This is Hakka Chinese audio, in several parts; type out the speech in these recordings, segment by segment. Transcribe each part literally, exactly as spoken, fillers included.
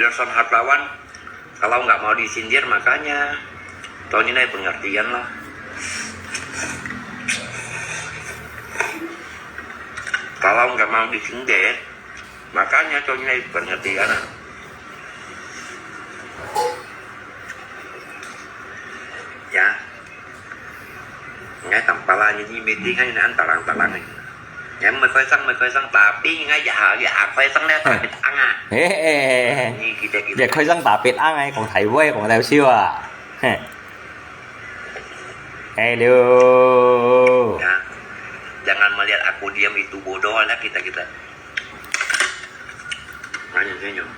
Dasar hartawan, kalau nggak mau disindir, makanya tahun ini pengertian lah. Kalau nggak mau disindir, makanya tahun ini pengertian lah. Ya. Ngai tampala ni, ni meeting kan ni an talang-talang ni. Ngai mei koi sang, mei koi sang, tapi ngai ya ha, ya koi sang le, tapi ang ah. He, he, he. Ni kita, kita. Ya koi sang tapi ang ai, kong thai wei, kong thai siu ah. He. Hello. Ya. Jangan melihat aku diam itu bodoh lah kita, kita. Ngai nyen, ngai nyen.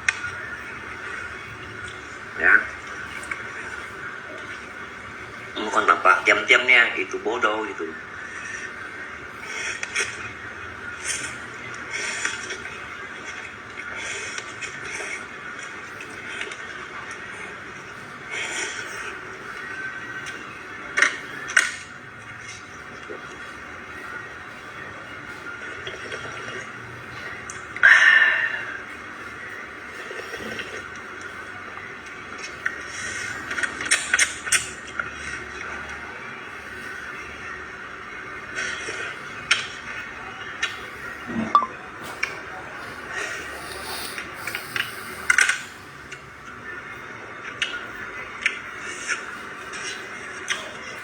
Ya. Bukan tampak diam-diam ni, itu bodoh itu.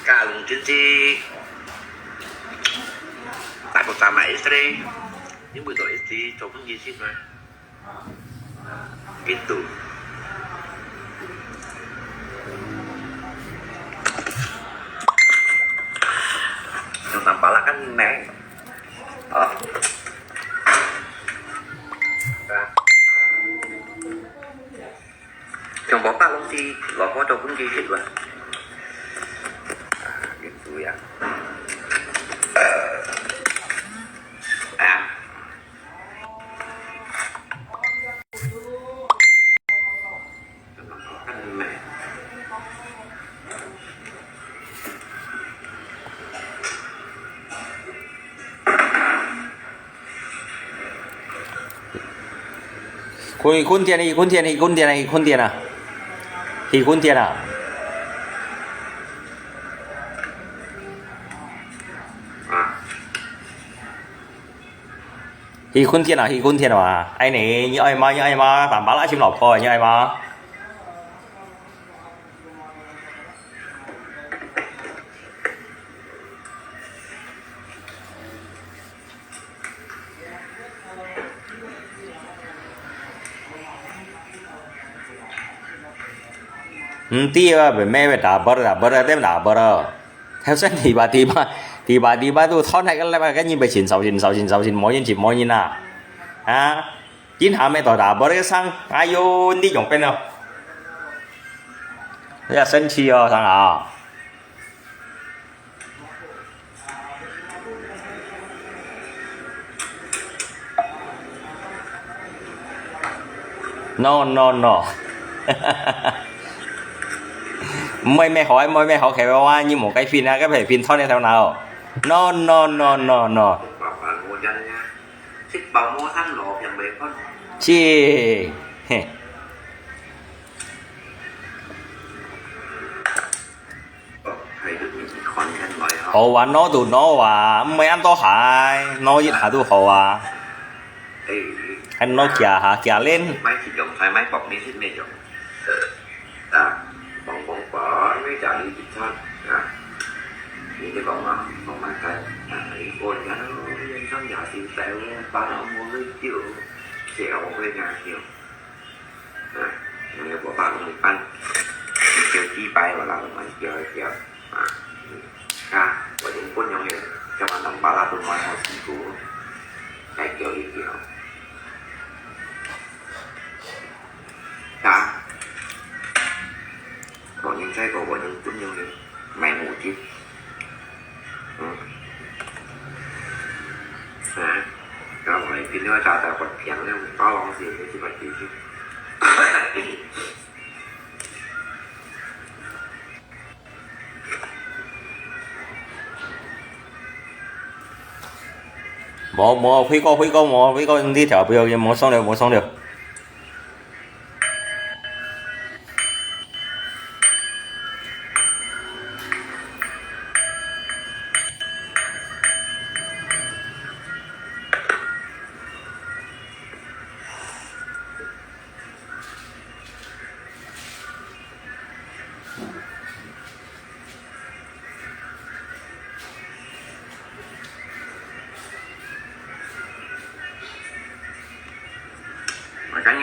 Kalung cincin. Takut sama istri. Ini butuh istri, coba gisit mah. Gitu. Yang tampala kan neng. Oh. Trong bó bác lông thì lò bó đâu cũng đi hết rồi. À, cái túi à. À. Cái này. Khun, khun thian, hi khun thian, hi khun thian, hi khun thian à. Hi khun thian à. Hi khun thian à, hi khun thian à. Ai nè, như ai mà, như ai mà, tạm bảo là chim lọc thôi, như ai mà. Hm, tiba-tiba, tiba-tiba tu thon hai ka lai ka ni bai chin sao chin sao chin sao chin mo yin chin mo yin na. Ha? Yin ha me to da bai ka sang. Ayo, ni yong pen no. Ya, 生气哦，sang ah. No, no, no. 妹妹好，妹妹好，開話，你莫該fin啊，該係fin穿个頭腦。No, no, no, no, no. Sit bao mua sắn lò phiền bề con. Chi. Heh. 好啊，挪就挪啊，毋會恁多下，挪一下就好啊。還挪幾下，幾下輪。買一樣菜，買薄面食咩用？啊，講講吧，你家己一餐啊。你就講啊，講買菜，啊，你個人人生也是細，把我們就少會那少。 啊，你个爸爸攏會辦，你叫祭拜，我老公嘛叫一叫，啊，啊，我就分享个，像我當爸爸都蛮好辛苦，再叫一叫。啊，我人在个，我人分享个，买母鸡。 嗯。啊，然後我一定要找到我平常包裝時，你去買回去。無，無，輝哥，輝哥，無，輝哥，你條不要緊，無送了，無送了。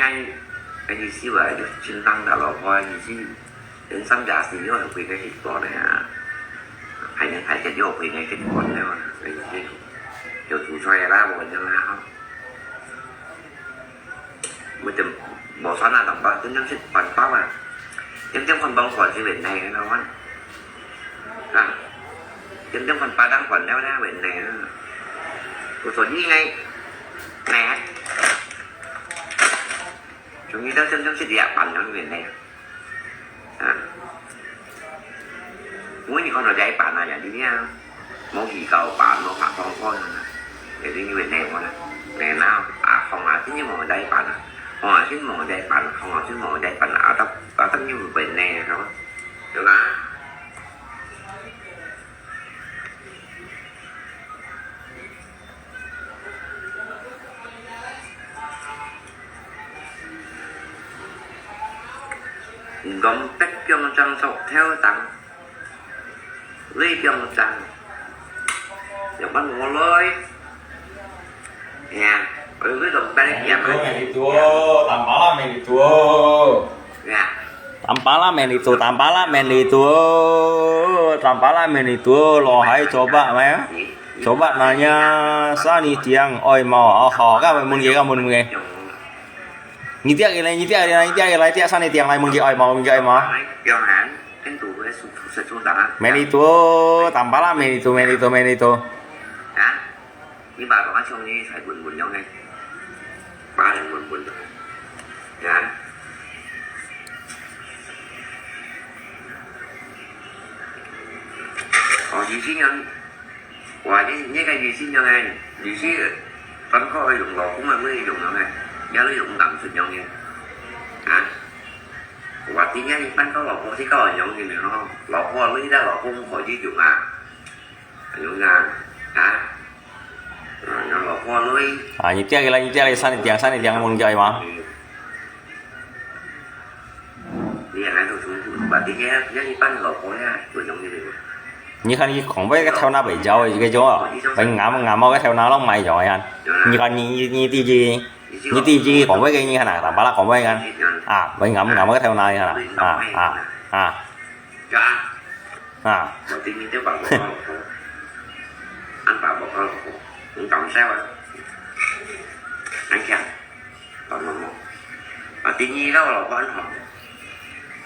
哎，跟你说啊，就经常打老婆，你是人生在世，又回个结婚了呀，还能还得又回个结婚了，所以就就做出来啦，我就啦哈。我就无算啊，同胞，真正是环保啊，真正环保环是问题个嘛，啊，真正环保当环了啦，问题啊，我说你应该，哎。 Chúng ta xem xem sẽ đi bạn nó về này. À. Muốn gì con nó dạy bạn là dạy đi nha. Muốn gì cầu bạn nó phạt con con là. Để đi như về này con là. Này nào, à không là chứ như mà dạy bạn là. Không là chứ mà dạy bạn, không là chứ mà dạy bạn là ở tấp, ở tấp như về này không. Được không? 你講北京正屬頭等，內江正，有乜無來？哎呀，我有這種白的講啊。Melitu, Tampalak Melitu. Ya. Tampalak Melitu, Tampalak Melitu, Tampalak Melitu, lo hai coba mah. Coba nanya, sa ni tiang oi mau. Oh, ho, ka mun ge, ka mun ge. Ni tiak ge lai, ni tiak ge lai, ni tiak ge lai, tiak sa ni tiang lai, mun ge oi mau, mun ge oi mau. Melitu, Tampalak Melitu, Melitu, Melitu. Ha? 你爸爸个兄弟才文文样呢，八人文文的，啊。哦，你信仰，哇，你你个你信仰哎，你是专靠用老公啊，没用了呢，也是用男生样呢，啊。我今天一般靠老公是靠人用的呢，吼，老婆累了，老公可以用啊。 Ayun nga. Ha? Ah, nang loko lui. Ah, nyitia kila, nyitia kila, san nitiang, san nitiang mun kiai ma. Ni yang anu sungkun. Berarti dia, dia ipan loko ya, tu yang ni. Ni kan ni kong bai ka thau na bai jao, cái chỗ. Bai ngam, ngam cái thau na long mai jao yan. Ni kan ni, ni, ni ti ji, ni ti ji kong bai cái ni kan na, tam pala kong bai kan. Ah, bai ngam, ngam cái thau na yan. Ah, ah, ah. Chà. À. Một tí mình tiếp bảo một câu. Anh bảo một câu. Cũng tổng sao á. Anh chàng. Bảo một một. Và tí nhi đâu là có anh hỏi.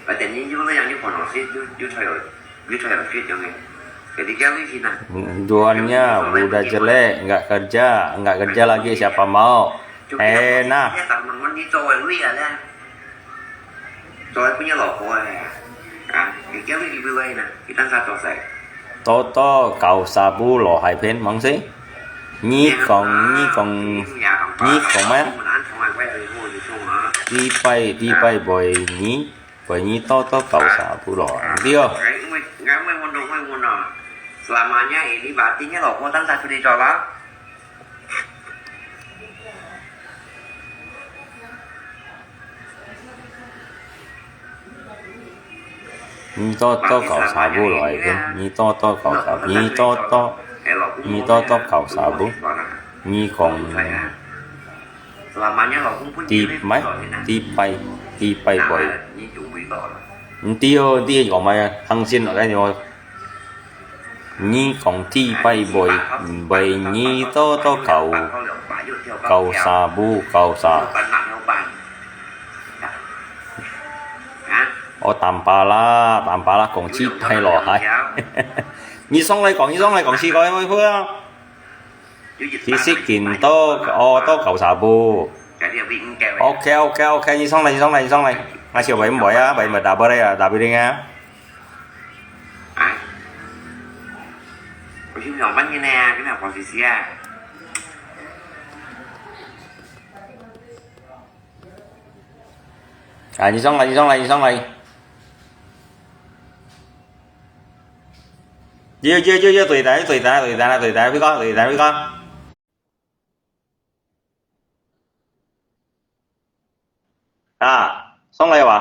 Và tí nhi chú lấy anh chú còn nói xếp, chú, chú thay đổi. Chú thay đổi xếp cho nghe. Cái đi kéo cái gì nè. Duanya, budak jelek, enggak kerja, enggak kerja lagi siapa mau. Eh, nah. Teman-teman di cowok lui ya lah. Cowok punya loko ya. Ah, cái kéo cái gì vui vậy nè. Kita satu saya. Toto kau sabu lo hai pen mong si. Ni kong, ni kong, ni kong mai. Ti pai, ti pai boy ni, boy ni toto kau sabu lo. Dio. Selamanya ini berartinya loko tan satu di coba. Ni toto kau sabu lo ai pun. Ni toto kau sabu. Ni toto. Ni toto kau sabu. Ni kong. Ti mai. Ti pai. Ti pai boy. Nti yo, nti yo kong mai. Hang sin lo cái yo. Ni kong ti pai boy, boy ni toto kau, kau sabu, kau sa. Ô, tam pala, tam pala kong ti pai lo hai. Ni song lai kong, ni song lai kong si kau mai phu. Ti sik kin to, ô, to kau sabu. OK, OK, OK, ni song lai, ni song lai, ni song lai. Ngai siu bai mboi a, bai mboi double a, double ring a. Hả? Ủa, chứ không bánh như nè, cái nào còn xì xì à? À, nhìn xong rồi, nhìn xong rồi, nhìn xong rồi. Chưa, chưa, chưa, chưa, tùy tại, tùy tại, tùy tại, tùy tại, với con, tùy tại, với con. À, xong rồi à?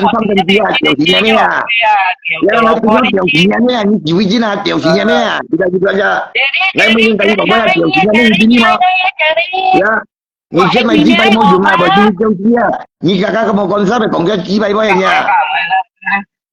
邊唱歌个啊，表情个咩啊？你让我不要表情个咩啊？你以为真啊表情个咩啊？你看你看下，来，我应该讲我要表情个咩？你听嘛？呀，你先买几百毛用啊，我就表情啊！你刚刚跟我讲啥个讲个几百毛呀？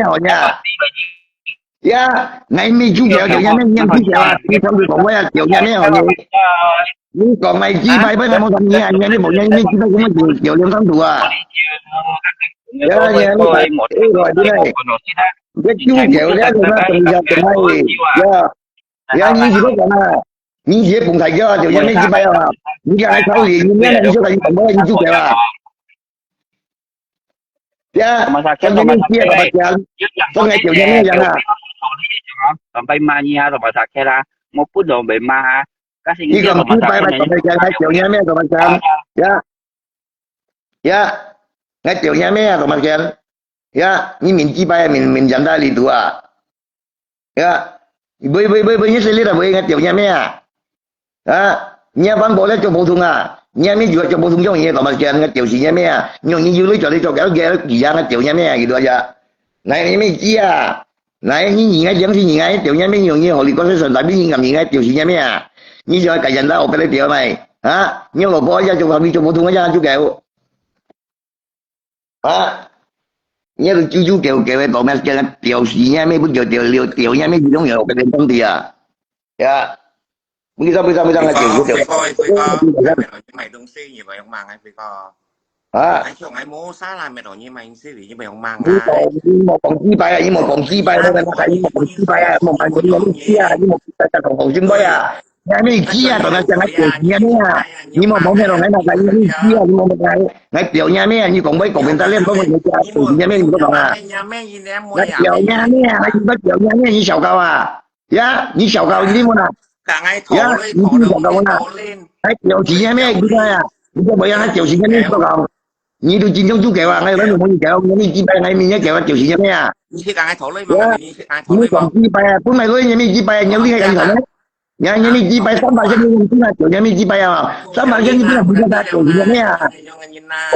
咩好呢？呀，𠊎乜就係講若咩，你就係啊，你上次講𠊎啊，就若咩好呢？你講𠊎雞排，𠊎無同你啊，你乜無，你乜雞排，𠊎乜就就兩三度啊。呀，你乜，哎，來，你乜，你就係了，你乜等一下，等下，呀，呀，你就講啊，你直接講大家啊，就若咩雞排啊，你講來吵你，你乜，你就講你講，你就係啊。 呀，Rumah sakit, 上面 rumah 面 sakit, 啊，大白讲，你讲上面就若咩样啊？Sampai mana rumah sakit lah, mau pun dah memang ah. Kasi 你讲鸡排嘛，大白讲，还叫若咩，大白讲？呀，呀，还叫若咩啊，大白讲？呀，你问鸡排啊，问问人家里头啊？ 呀，喂喂喂喂，你是你啦喂，你叫若咩啊？啊，你也反駁了做普通啊？你也没有做普通种嘢，干嘛叫人家叫是若咩啊？你用你有你做你做个，个一样个叫若咩啊？gitu aja。那你没鸡啊？那你应该讲是应该叫若咩用你好，你讲是说，tapi你应该叫是若咩啊？你就要改变到我跟你讲嘛，啊？你老婆要做，你做普通个，这样就改。 啊，你个舅舅舅舅个讲咩，叫人吊死，你还没不叫吊吊吊，你还没其中有个人讲的啊，呀，你上不上不上来舅舅叫？飞哥，飞哥，你买东西，你不用忙啊，飞哥。啊，哎，像俺没啥啦，没东西买东西，你不用忙啊。你讲你莫讲鸡排啊，你莫讲鸡排，我跟你讲，你莫讲鸡排啊，莫买东西啊，你莫讲讲讲讲鸡排啊。 你还没鸡啊，怎么讲还叫鸡啊咩啊？你莫讲咩咯，还拿个你没鸡啊，你莫讲，还叫若咩啊？你讲不讲别人家，讲不讲人家，叫若咩？你不讲啊？还叫若咩啊？还叫若咩？你小高啊？呀，你小高，你莫啦。呀，你不小高啊？还叫鸡啊咩？你看啊，你这么样还叫鸡啊咩？你不讲。 你都真正就给我，我有那种东西给我，我没鸡排，我明天给我九十咩啊？你去跟我讨论嘛，你去跟我讨论嘛。你讲鸡排啊，本来都没鸡排啊，你厉害干什么？你你没鸡排，三百块钱你不拿九，你没鸡排啊，三百块钱你不拿不拿九十咩啊？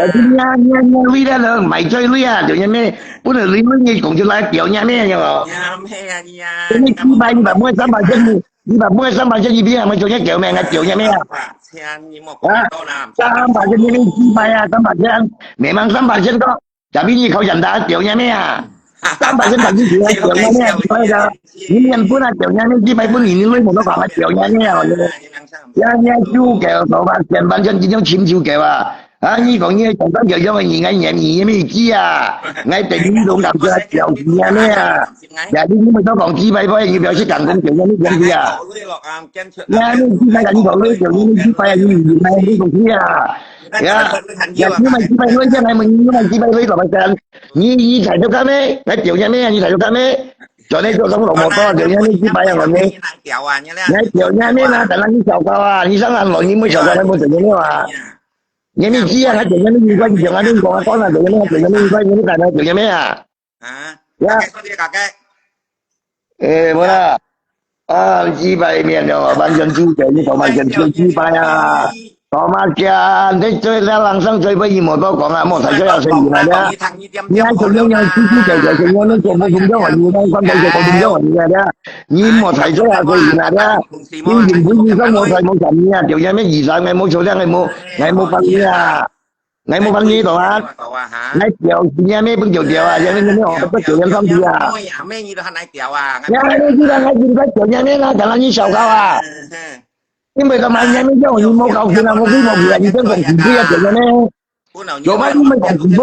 我今天你你你为了买这类啊，九十咩？不能你你讲出来九十咩？你啊，你啊，你啊。你鸡排你把我三百块钱你 你把我三百千一边，我做一九咩？我九年咩啊？三百千，你莫讲多啦。三百千你没鸡排啊，三百千，memang三百千多，tapi你考上大九年咩啊？三百千把你九年咩啊？你面本啊九年咩？鸡排本你你没冇得讲啊九年咩啊？呀，你就给我三百千，反正这种请求给我。 啊，你讲你个上班就因为你个年你也没知啊，我等于你都感觉表示啊咩啊？呀，你你们都讲鸡排包，你表示讲讲讲讲你讲的啊？呀，你鸡排讲你讲你讲你鸡排啊，你你你你讲你啊？呀，呀，你们鸡排包现在们你们鸡排包怎么讲？你你才就干咩？我表示咩啊？你才就干咩？昨天做什么老摩托，昨天你鸡排啊，我们。来表示咩啦？等下你小高啊，你上岸了，你没小高，还没怎么样啊？ 你们鸡啊，还整个那一块，你整个那一块，当然整个那个，整个那一块，你们敢来整个咩啊？啊？呀，大概说这个大概。哎，不啦，啊，鸡排面了，完全猪脚，你搞完全猪鸡排啊，搞嘛讲，这这那浪上这杯一模都讲啊，莫才这样生意嘛的。你还怎么样，鸡鸡脚脚，怎么样做不成功啊？你那光头做不成功啊？你看的。 你莫太做下去啦，你原本醫生莫太莫想你啊，就因為醫生，𠊎無做了，𠊎無，𠊎無幫你啊，𠊎無幫你懂啊？𠊎表示你咩分九條啊，因為你沒有不九條上去啊。呀，你知道𠊎應該九條咩啦，當然你小高啊。因為他媽你沒有，你沒搞清啊，我跟你講啊，你真講不對啊，九條咩？ 老闆，你莫講是非，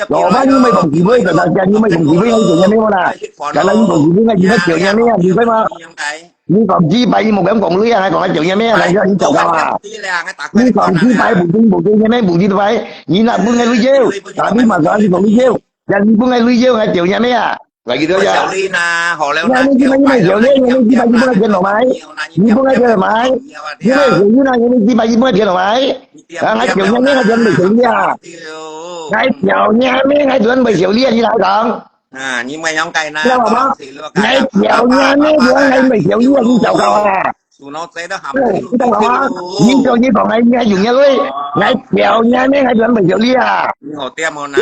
老闆，你莫講是非，大家你莫講是非，你做咩啦？大家你講是非，你在講咩啊？你在嗎？你講幾擺，你無敢講鐳啊，還講還講啥物啊？你想你搞搞啊？你講幾擺，無聽無聽，啥物無聽無聽，你哪分𠊎鐳少？啊，你嘛講你講鐳少，人你分𠊎鐳少，還講啥物啊？來，佢都要。小麗呢，好了，那你幾擺你買小麗，你幾擺你分𠊎錢落買？你分𠊎錢落買？你買小麗啊，你幾擺你分𠊎錢落買？啊，還講啥物，還講買小麗啊？還講啥物，還講買小麗啊？你來講。 啊，你莫樣个啦，知道嗎？你愛表現咩？你愛買小麗啊，你糟糕啊！哎，知道嗎？你講你講，哎，你還有眼淚，愛表現咩？還有買小麗啊？你好點哦啦！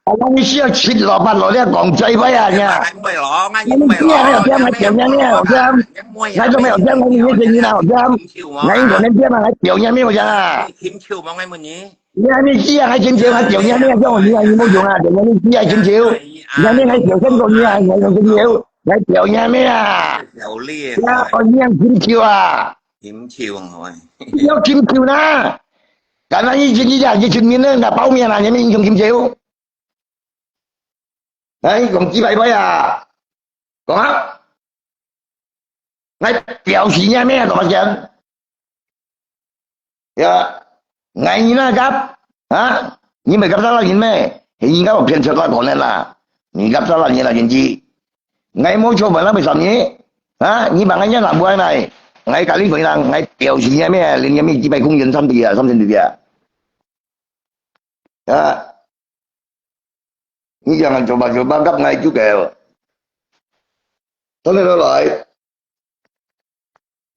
啊，你需要七老八老，你要講最壞啊，你啊！你還買咯，你買咯，你還表現咩？好像，你還都沒有這樣，你那個你哪好像？你講那這樣啊，還表現咩？好像啊！你還沒這樣，還請求，還表演咩？叫我你還你不用啊，表演你還請求，你還沒還表現過你啊，你還請求，來表演咩啊？小麗，不要哦，你還請求啊？請求哦，你要請求呢？敢若你去你家去請人呢，那包面啊，你們英雄請求。 哎，講幾擺擺啊？講啊！𠊎表示你咩啊？怎麼講？呀，𠊎你那个啊？你沒搞到人咩？你搞騙出來可能啦！你搞到人啦，人家。𠊎無錯嘛，那為什麼？啊？你把人家拿不來，𠊎家裡回人，𠊎表示你咩？連你咩幾百公斤上去啊，上天去啊！啊！ 你jangan coba-coba gap ngai juga. Tolong lo lai.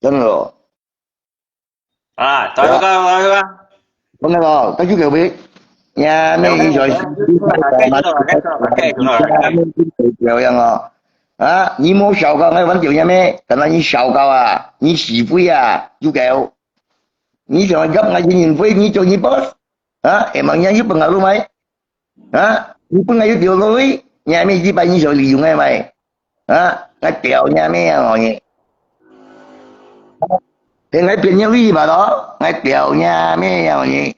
Tolong lo. Ah, tahu kau, tahu kau. Tolong lo, kau juga weh. Ya, ni ni joi. Yang lo. Ah, ni mau show kau ngai wan jauh ya me. Karena ni show kau ah, ni si pui ah, juga. Ni jangan gap ngai ni pui ni jauh ni bos. Ha, emangnya you pernah rumah? Ha, you pernah you tiap hari? Nyamai jibai ni so liung ai mai. Ha, ngai tiap nyamai yang ni. Dengan pian yang li ba lo, ngai tiap nyamai yang ni.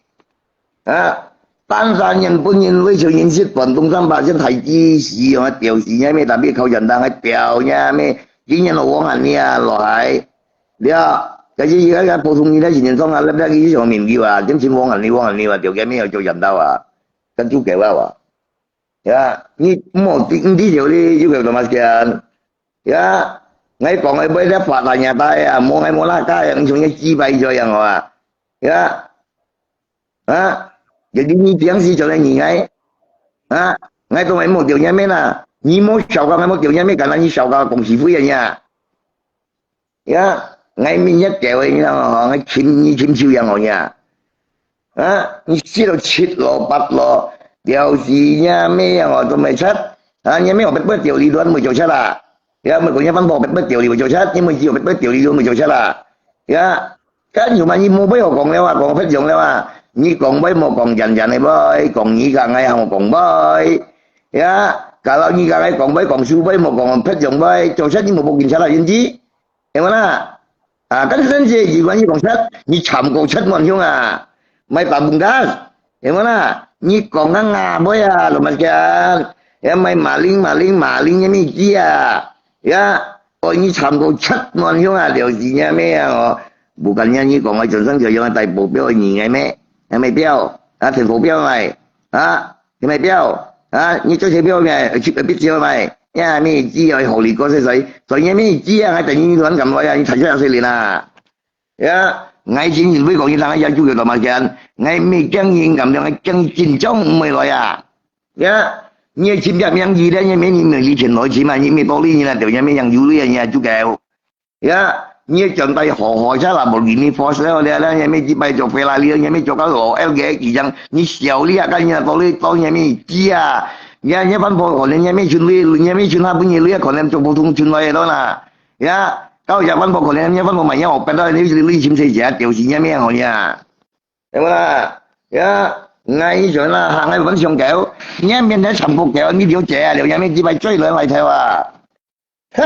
Ha, 半山人本人为求人食饭，东山八仙太子是用个吊死nyamai，tapi kau janda ngai tiap nyamai. Jin yang wong an ni ah lo hai. Dia, kasi ika ka普通人，一年上啊，那那个什么名流啊，跟秦王啊，你王啊，你啊，吊个没有就讲到啊。 跟猪狗啊哇。Ya，你莫你你就你就个怎么讲？Ya，ngai講个買了發達nhà tài啊，莫ngai莫那个，你像个雞排一樣啊。Ya，啊，jadi你平時做个你ngai，啊，ngai都ngai莫掉人面啦，你莫笑个，ngai莫掉人面，敢若你笑个公司費啊呀。 Ya，ngai明日叫你啦，ngai尋你尋秋陽哦呀。啊，你食到七咯八咯，吊死nyamai yang哦都毋會出。啊，nyamai哦，別別吊你亂會做出啦。Ya，每個人番婆別別吊你會做出，你每隻哦別別吊你亂會做出啦。Ya，kan cuma你莫俾我講了啊，講別樣了啊。你講杯莫講真真个杯，講你个ngai行講杯。Ya，kalau你个ngai講杯，講輸杯莫講別樣杯，做出你莫報警察啦，知唔知？ Yang mana? Ah, kan sense，如果你講出，你慘過出門凶啊，買白bungas。Yang mana？你講个牙妹啊，怎麼講？也買馬鈴馬鈴馬鈴个物件啊，呀，哦，你慘過出門凶啊，就是nyamai啊哦。Bukannya你講个全身就用大保鏢你个咩？還買錶啊，天保鏢買啊？ 你買錶啊？你做車錶咩？去必只買，ya，物件愛好利个，所以所以物件啊，等於你亂咁來啊，你睇出有細人啊。Ya，ngai chính因為講你人家要求个多嘛錢，ngai毋驚人咁樣，ngai驚緊張毋會來啊。Ya，你个錢表名義咧，你免你免你錢來錢嘛，你免多利你啦，對，你免養有利啊，你就夠。 Ya，你个轉帶好好車啦，無你你 force了了了，你免幾擺做Ferrari，你免做到老L个，一樣，你小利啊，跟人家多利多，你免知啊。你你番婆可能你免存利，你免存下本你利，可能做普通存來个啦。Ya，到時番婆可能你番婆買樣，我變到你你尋誰家，就是你免好呀。對不啦？Ya，ngai以前啦，行个分上狗，你免得全部狗，你了解啊，了解免幾擺追來來頭啊。 哈，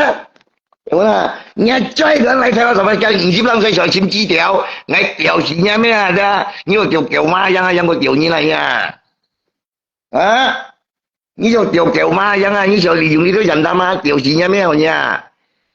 有啦，你追人來台灣，什麼叫你基本上想尋資料，來表示你咩啊？你有丢狗媽樣啊，樣个丢你來呀？啊？你有丢狗媽樣啊？你想利用你个人他媽表示你咩好呀？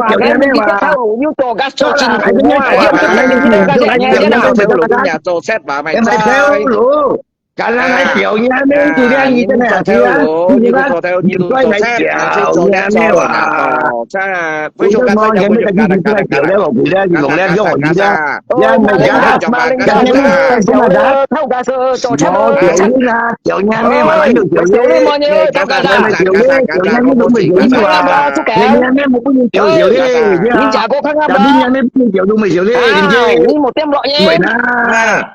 啊，條件咩嘛？做進步啊，做進步啊，做進步啊，做車吧，買車。哎，買車咯。 Kalau nak 條件咩，就這樣子的啊，你就來條件咩哇？我就講，你們在這裡就來條了，我不要，你弄了，用我的，也沒有，也沒有，什麼的？我條件啊，條件咩嘛，有條件咩？條件咩，條件咩都沒有啊，條件咩不能條條件，你講過看看吧。條件咩不能條都沒有條件，你無點落耶。對啦。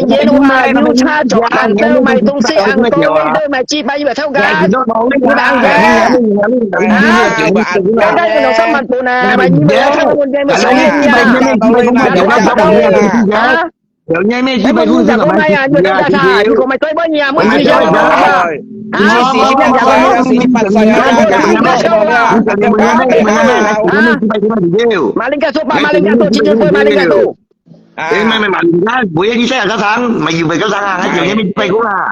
个煙花，又插著紅燈，買東西紅燈，買雞排又買臭乾，你當家。啊，大家有兩三萬本啊，買你們兩三萬本，買小煙呀，買你們兩三萬本啊。 有人咩幾百公斤啊？你講買最多你啊，買最多啊。啊，馬鈴薯做吧，馬鈴薯做，今天做馬鈴薯做。哎，慢慢馬鈴薯，不要你先來上場，買有買上場啊，還有人咩幾百公啊？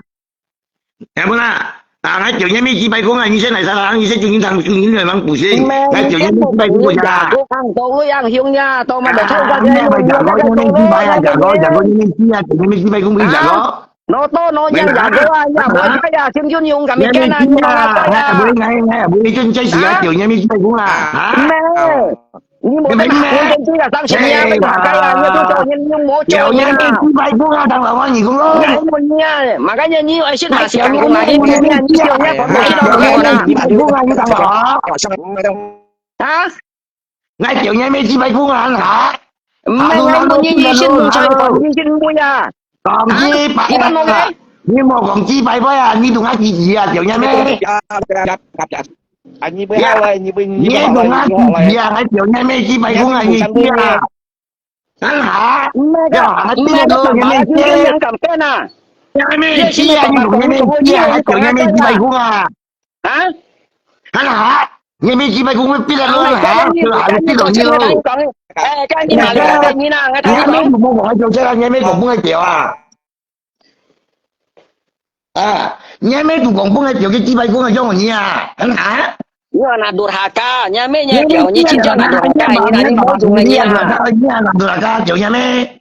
係無啦？啊，𠊎叫你買幾百公啊，你先來上場，你先經營堂，經營堂補習，𠊎叫你買幾百公啊。講到你樣凶呀，到嘛就臭乾淨，你買幾百啊，幾百，幾百，你買幾啊，叫你買幾百公分，幾百。啊，攞多攞樣，幾百啊，呀，無該呀，先用用，敢你揀啊，你買幾啊？哎，不會，哎，哎，不會，就這時啊，叫你買幾百公啊？啊？咩？ 你無得拿，你跟這個上去，你也沒拿開啊，你就說你用無救你啊。幾百公啊，當老闆，你講咯。你問你啊，嘛个你，你愛先拿錢，你拿錢，你講你講你講啊，你當老闆。啊？𠊎叫你買幾百公啊，哈？毋係，𠊎問你，你先問出來，你先問啊。講幾百啊，你莫講幾百塊啊，你同𠊎幾幾啊，叫你買。啊，你不要了，你不，你不要了，你不要了。你同𠊎幾啊，𠊎叫你買幾百公啊，你知啊？啊哈？那个，要啊，那个，那个，那个，那个，你敢干啊？你买几啊？你同你买几啊？𠊎叫你买几百公啊？啊？啊哈？你買几百公，我逼了我啊？啊，你逼了我。哎，赶紧拿来，赶紧拿，你买什么？我就这样，你买什么个表啊？ 啊，你還沒讀公本个，就去幾百公个用你啊？很好。你還拿durhaka，你還沒，你還叫你親像拿durhaka，你拿你無用个你啊。你還拿durhaka，就你還沒。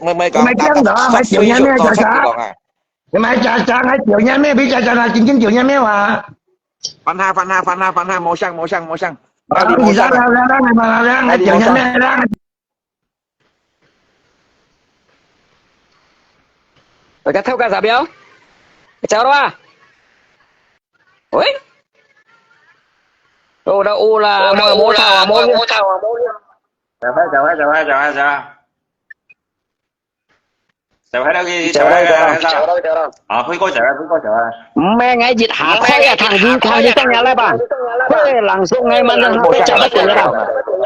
你莫講，莫講啊，莫講啊，莫講啊。你莫講啊，莫講啊，真正講啊咩哇？翻下，翻下，翻下，翻下，無聲，無聲，無聲。啊，你無聲啊。啊，你無聲。 大家偷看啥表？走了啊？喂？有啦，有啦，有啦，有啦，有啦。走開，走開，走開，走開，走開。走開，走開，走開，走開。啊，飛過走開，飛過走開。毋係，𠊎一下開啊，聽你，聽你講下來吧。喂，朗誦𠊎們都講得過了吧？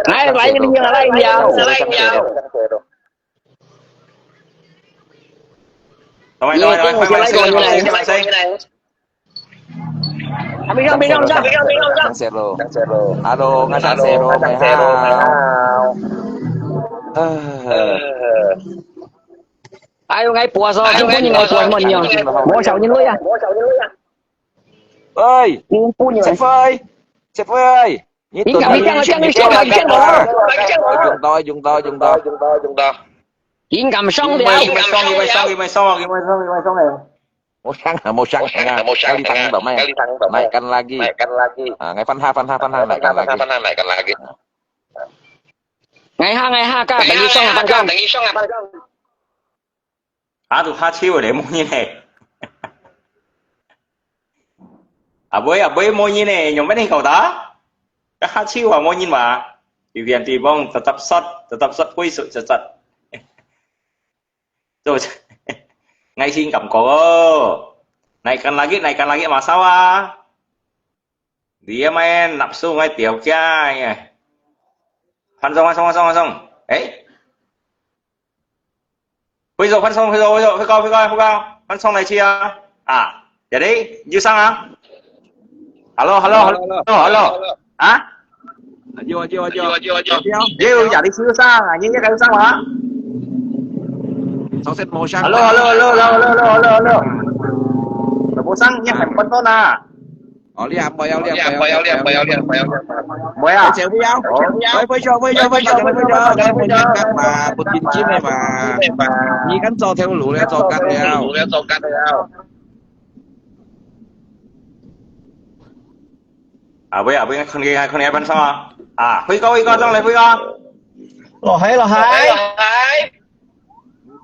來，來，你來，你來。 喂，喂，喂，喂，喂，喂，喂。Hello，𠊎上線咯。哎喲，𠊎播啊，今晡日𠊎播麼个呢？無少人來啊。喂，今晡日。切輝，切輝，你到底，你講，你講，你講，你講，你講啊。用到，用到，用到。 緊咁上了。佢毋係上，佢毋係上，佢毋係上，佢毋係上，佢毋係上。無上啊，無上啊，無上啊，無上啊，有你聽到咩？有你聽到咩？Naikkan lagi。Naikkan lagi。啊，𠊎翻下，翻下，翻下，naikkan lagi。翻下，翻下，naikkan lagi。𠊎下，𠊎下，等佢上啊，等佢上啊，等佢上啊。下都下手咧，無人咧。啊，喂，啊，喂，無人咧，用咩人搞的？下手啊，無人嘛。有片地方，tetap shot，tetap shot，會shot，tetap。 做，愛心感覺哦。Naikkan lagi，naikkan lagi，masalah。你个咩納數愛調價个。放鬆，放鬆，放鬆，放鬆。誒？揮手，放鬆，揮手，揮手，揮高，揮高，揮高，放鬆來去啊！啊，這裡，右上啊！Hello，hello，hello，hello，hello。啊？ Ayo, ayo, ayo. Ayo, ayo, ayo. Yo, jadi siu sang, anyi nya kayu sang ma? Sausage mo sang. Hello, hello, hello, hello, hello, hello, hello, hello. Mo sang, nya handphone to na. Oh, lihat, boy, lihat, boy, lihat, boy, lihat, boy, lihat, boy, lihat. Boy, ah. Boy, boy, boy, boy, boy, boy, boy, boy, boy, boy, boy, boy, boy, boy, boy, boy, boy, boy. 你敢做條路了，做得了。 啊，喂啊，喂，看你，看你，分手啊！啊，輝哥，輝哥，上來，輝哥。落海，落海。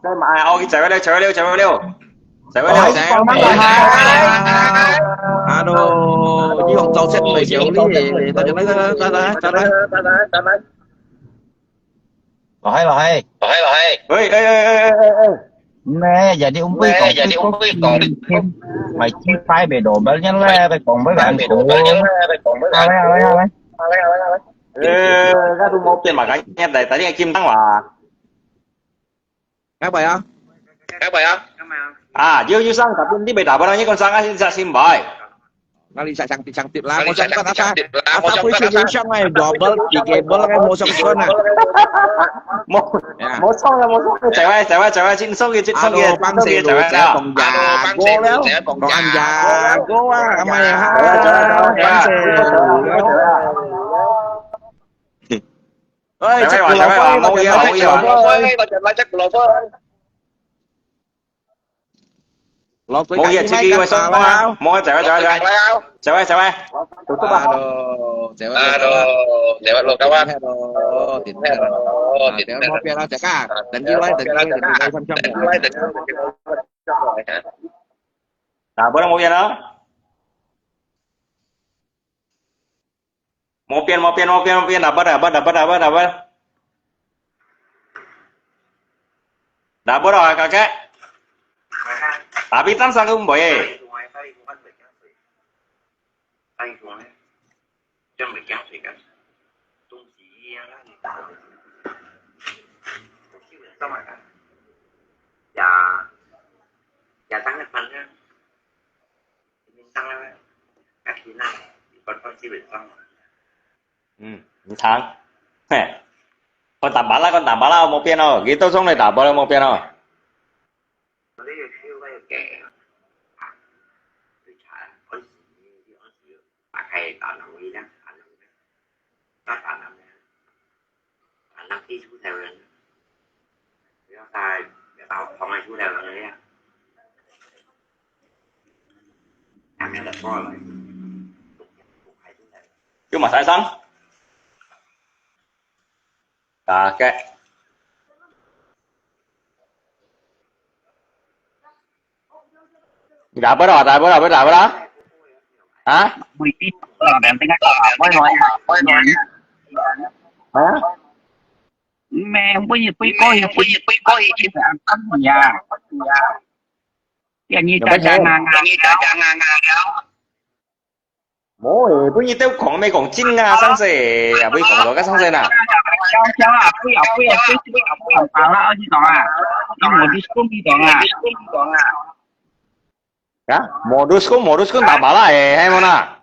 再買，哦，佢走了，走了，走了。走了。落海，幫忙落海。Aduh，你用早餐來料理，大家來，來，來，來，來，來。 來，來。喂，哎，哎，哎，哎，哎，哎。Nè, jadi umi kong, jadi umi kong. Mai chi pai be do bal nyan le, be kong be kan ko. Ale, ale, ale. Eh, ka tu mau pin makanya dari tadi Kim Tang lah. Apa ya? Apa ya? Ah, yo, yo sang, tapi hindi ba dapat ang ikon sang asin sa simbay. Nali sa sangtit-sangtit lang, mo siyang kon ata, ata ko siya yung siyang ay double, digable kay mo siyang kon ah. Mo, mo siyang na, mo siyang. Cewek, cewek, cewek, chin song, chin song, chin song, cewek na. Kong jago lang, kong jago ah, amay ha. Oi, cewek, cewek, mo iya, mo iya. 老鬼，冇嘢，自己會上啊！冇啊，走啊，走啊，走啊，走啊，走啊！Hello，走啊，走啊，走啊，老高啊！Hello，點hello，點hello，冇變啦，大家，等佢來，等佢來，等佢來，分享。啊，不然冇變啦。 Mau pian, mau pian, mau pian, mau pian. Dapat, dapat, dapat, dapat, dapat. Dapat ah, kakek. Tapi tan sang kumboy eh. 嗯，你聽，嘿，講淡白啦，講淡白啦，無變哦，佢都從來淡白都無變哦。Yuk masai sang. Kakek. Dapat ah, dapat, dapat, dapat ah. Hah? Hah? 咩？不如不過去，不如不過去，其實很呀。呀，你大家硬硬了。無誒，不如都講咩講真啊，上次也不如講到个上次啦。笑笑啊，不要不要不要不要，好了，你講啊，你我就不懂啊。啊，modus ko modus ko tak malah eh, hai mona.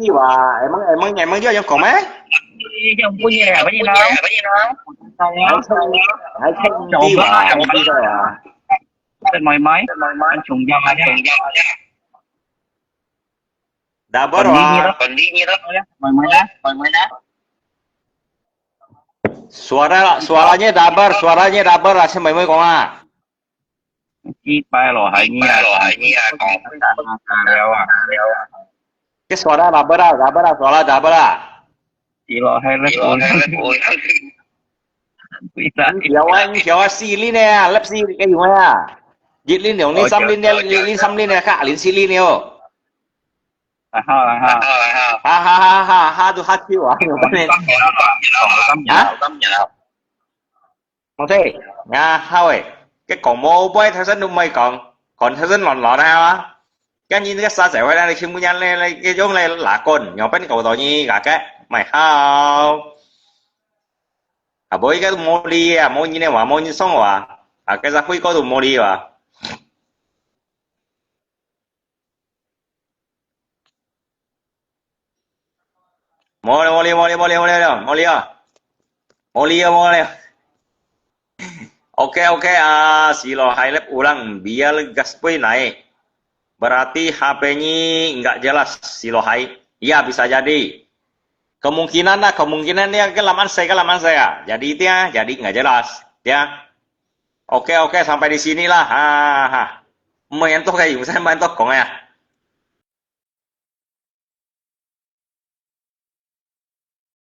知哇，emang emang emang你有講咩？你講不贏啊，不贏啊。還聽，還聽唔知哇，你知道啊？妹妹，妹妹，重要啊，重要啊。Double 啊。妹妹啦，妹妹啦，妹妹啦。Suara, suaranya double, suaranya double 啊，先妹妹講啊。 幾擺咯，係你啊，幾擺咯，係你啊，講。了啊。Cái suara double 啊，double 啊，suara double 啊。Silo hai lép ôi. Silo hai lép ôi. Quên rồi. Kéo á, kéo á, xì lin nè, lép xì cái dùng á. Dịt lin, dòng lin, ôi, sam lin nè, dịt lin, sam lin nè, khá lin xì lin nè. À, ha, à, ha. À, ha, ha, ha, ha, tu ha chiu à. Hả? Mong tê, nga hao ê, cái cổng mô bơi theo sân đúng mày cổng, còn theo sân lòn lòn ha. Cái nhìn cái xa chạy hoài là khi mua nhăn lê, lê, cái giống lê là côn, nhỏ bên cầu tỏ nhi gà cái, mày hao. À, bơi cái mô li à, mô nhìn nè wa, mô nhìn sông wa. À, cái giặc phui có tụ mô li wa. Mô li, mô li, mô li, mô li, mô li, mô li à. Mô li à, mô li à. Oke, oke, ah, Silo hai lép ulang, biar gas pui naik. Berarti H P-nyi nggak jelas, Silo hai. Ya, bisa jadi. Kemungkinan lah, kemungkinan dia ke laman saya, ke laman saya. Jadi dia, jadi nggak jelas. Ya. Oke, oke, sampai di sinilah. Ha, ha. Mày anh tôi cái dùng sao mày anh tôi講à.